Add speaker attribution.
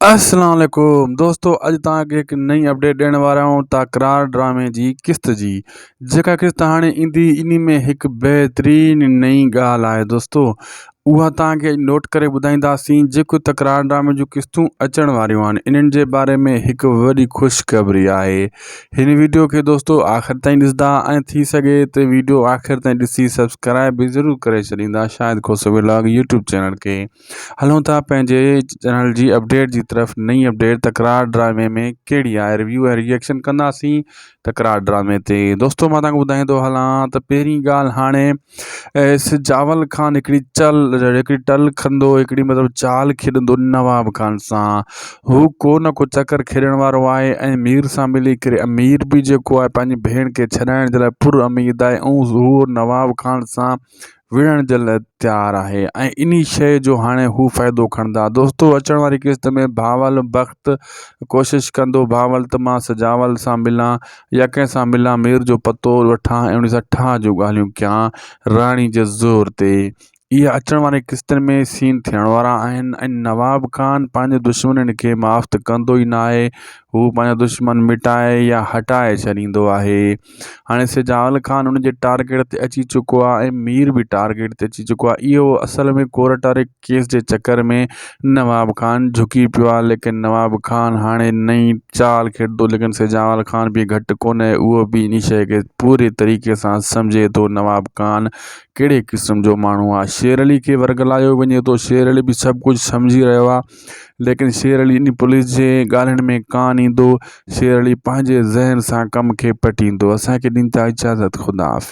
Speaker 1: السلام عليڪم دوستو اڄ توهان کي هڪ نئين اپڊيٽ ڏيڻ وارا آهيون تڪرار ڊرامي جي قسط جي جيڪا قسط هاڻي ايندي انهي ۾ هڪ بهترين نئين ڳالهه آهي دوستو اها توهان کي نوٽ ڪري ٻڌائينداسين جيڪو تڪرار ڊرامي جون قسطون اچڻ واريون آهن انهن جي باري ۾ هڪ وڏي خوشخبري آهي هن ويڊيو کي دوستو آخر تائين ڏسندا ۽ ٿي سگهي ته ويڊيو آخر تائين ڏسي سبسڪرائب به ضرور ڪري ڇڏيندا Shahid Khoso vlog YouTube channel کي هلون ٿا پنهنجي چينل جي اپڊيٽ جي طرف نئين اپڊيٽ تڪرار ڊرامي ۾ ڪهڙي آهي ريويو ۽ ريئڪشن ڪنداسين تڪرار ڊرامي تي دوستو مان تهانکي ٻڌائيندو هلان ته پهرين ڳالهه هاڻي سجاول خان هڪڙي چل هڪڙي ٽل کندو هڪڙي مطلب چال کيڏندو نواب خان سان هو ڪو نه ڪو چڪر کيڏڻ وارو آهي ۽ مير سان ملي ڪري مير به جيڪو آهي پنهنجي ڀيڻ کي ڇڏائڻ جي لاء پر اميد آهي ۽ هو نواب خان سان وڙهڻ جي لاء تيار آهي ۽ انهي شيء جو هاڻي هو فائدو کڻندا دوستو اچڻ واري قسط ۾ بهاول بخت ڪوشش ڪندو بهاول ته مان سجاول سان ملان يا ڪنهن سان ملان مير جو پتو وٺان ۽ ان سان ٺاهه جون ڳالهيون ڪيان راڻي جي زور تي اهي اچڻ واري قسطن ۾ سين ٿيڻ وارا آهن ۽ نواب خان پنهنجي دشمنن کي معاف ته ڪندو ئي ناهي هو پنهنجا دشمن مٽائي يا هٽائي ڇڏيندو آهي هاڻي سجاول خان ان جي ٽارگيٽ تي اچي چڪو آهي ۽ مير به ٽارگيٽ تي اچي چڪو آهي اهو اصل ۾ ڪورٽ واري ڪيس جي چڪر ۾ نواب خان جهڪي پيو آهي ليڪن نواب خان هاڻي نئين چال کيڏندو ليڪن سجاول خان به گهٽ ڪونهي اهو به ان شيء کي پوري طريقي سان سمجهي ٿو نواب خان ڪهڙي قسم جو ماڻهو آهي شير علي کي ورغلايو وڃي ٿو شير علي به سڀ ڪجهه سمجهي رهيو آهي ليڪن شير علي انهي پوليس جي ڳالهين ۾ ڪانه ايندو شير علي پنهنجي ذهن سان ڪم کي پٽيندو اسان کي ڏيندا اجازت خدا حافظ.